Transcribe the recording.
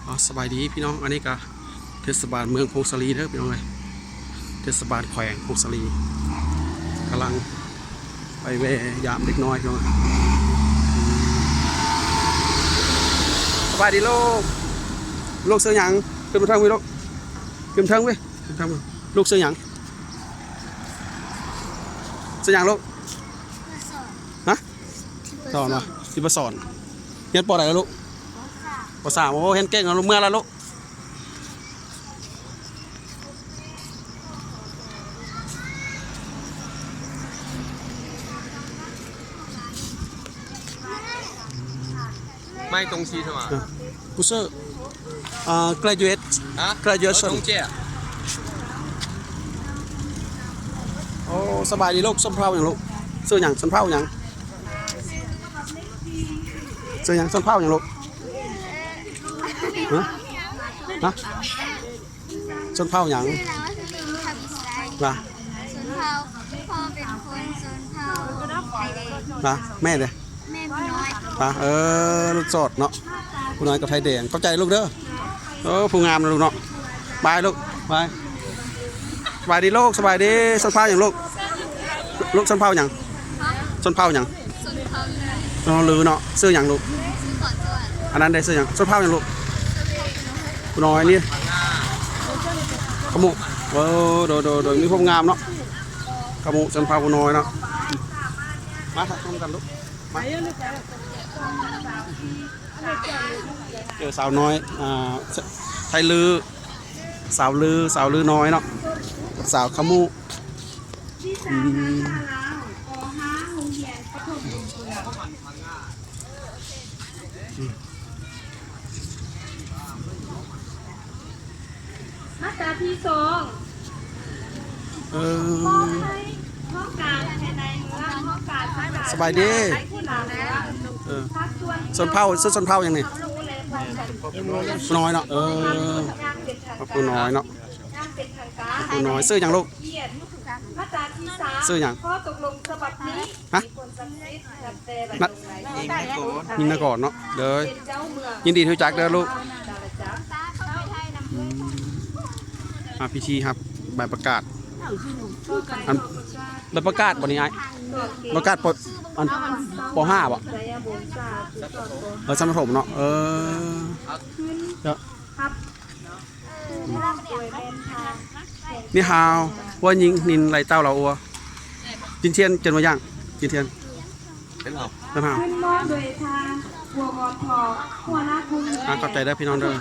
ອາ ສະບາຍດີພີ່ນ້ອງ ອັນນີ້ກະເທດສະບານເມືອງຜົ້ງສາລີເດີພີ່ນ້ອງເອີຍ ເທດສະບານແຂວງຜົ້ງສາລີ ກຳລັງໄປແວ່ຢາມເດັກນ້ອຍພີ່ນ້ອງເອີຍ. ສະບາຍດີລູກ ລູກຊື່ຫຍັງ? ຂຶ້ນມາເທິງເວີຍລູກ ຂຶ້ນເທິງເວີຍ ຂຶ້ນເທິງເວີຍ. ລູກຊື່ຫຍັງ? ຊື່ຫຍັງລູກ? ຮະ? ສອນວະ ທິບປະສອນ. ຮຽນປໍໃດລະລູກ? ປໍສາມ. ໂອ້ ຮຽນເກັ່ງເນາະລູກ ເມືອລະລູກ. 卖东西是吗？ ອາ ບໍ່ຊື້ ອາ graduate ฮะ graduation 我中介。 ໂອ້ ສະບາຍດີລູກ ຊົນເຜົ່າຫຍັງລູກ? ຊື່ຫຍັງ? ຊົນເຜົ່າຫຍັງ? ຊື່ຫຍັງ? ຊົນເຜົ່າຫຍັງລູກ? ຮະ? ຮະ? ຊົນເຜົ່າຫຍັງ? ຊື່ລາວວ່າຊົນເຜົ່າອິດສະຣາເອນ. ວ່າ? ຊົນເຜົ່າ ພໍ່ເປັນຄົນຊົນເຜົ່າໄທແດງ. ວ່າ? ແມ່ເດ້? ແມ່ຜູ້ນ້ອຍ. ວ່າ? ເອີ ລູກໂສດເນາະ ຜູ້ນ້ອຍກັບໄທແດງ. ຂອບໃຈລູກເດີ. ເອີ ຜູ້ງາມນະລູກເນາະ. ບາຍລູກ ບາຍ. ສະບາຍດີລູກ ສະບາຍດີ. ຊົນເຜົ່າຫຍັງລູກ? ລູກຊົນເຜົ່າຫຍັງ? ຊົນເຜົ່າຫຍັງ? ຊົນເຜົ່າລື. ອໍ ລືເນາະ. ຊື່ຫຍັງລູກ? ຊື່ຂອງສະຫວັນ. ອັນນັ້ນເດ້ ຊື່ຫຍັງ? ຊົນເຜົ່າຫຍັງລູກ? ຜູ້ນ້ອຍນີ້ ຂະມຸ. ເອີ ໂດຍ ໂດຍ ໂດຍ ມີຄວາມງາມເນາະ ຂະມຸ ຊົນເຜົ່າຜູ້ນ້ອຍເນາະ. ມາ ຖ່າຍຮູບກັນລູກ ມາ. ເຈີສາວນ້ອຍ ອ່າ ໄທລື ສາວລື ສາວລືນ້ອຍເນາະ ກັບສາວຂະມຸ. ອືມ ອືມ ມາດຕາທີສອງ. ເອີ ຫ້ອງການພາຍໃນເມືອງ ຫ້ອງການ ສະບາຍດີ. ເອີ ຊົນເຜົ່າ ຊື່ຊົນເຜົ່າຫຍັງນີ້? ຜູ້ນ້ອຍເນາະ. ເອີ ຜູ້ນ້ອຍເນາະ ຜູ້ນ້ອຍ. ຊື່ຫຍັງລູກ? ຊື່ຫຍັງ? ຮະ? ນະ ຍິງນະກອນເນາະ. ເດີ ຍິນດີທີ່ຮູ້ຈັກເດີລູກ. ອືມ ມາພິທີຮັບໃບປະກາດ ອັນ ໃບປະກາດບໍ່ນີ້ອ້າຍ? ປະກາດ ປ ອັນ ປໍຫ້າບໍ່? ເອີ ຊັ້ນປະຖົມເນາະ. ເອີ ເດີ ນີ້ຮາວ ຫົວຍິງນິນໄຫຼເຕົ້າລາອົວ ຈິນທຽນ ເຈີນມາຢ່າງ ຈິນທຽນ ເປັນເຮົາ ເປັນເຮົາ. ຂຶ້ນມອບໂດຍທ່ານ ບົວງອນທອງ ຫົວໜ້າກຸ່ມ. ອ່າ ຂອບໃຈເດີພີ່ນ້ອງເດີ.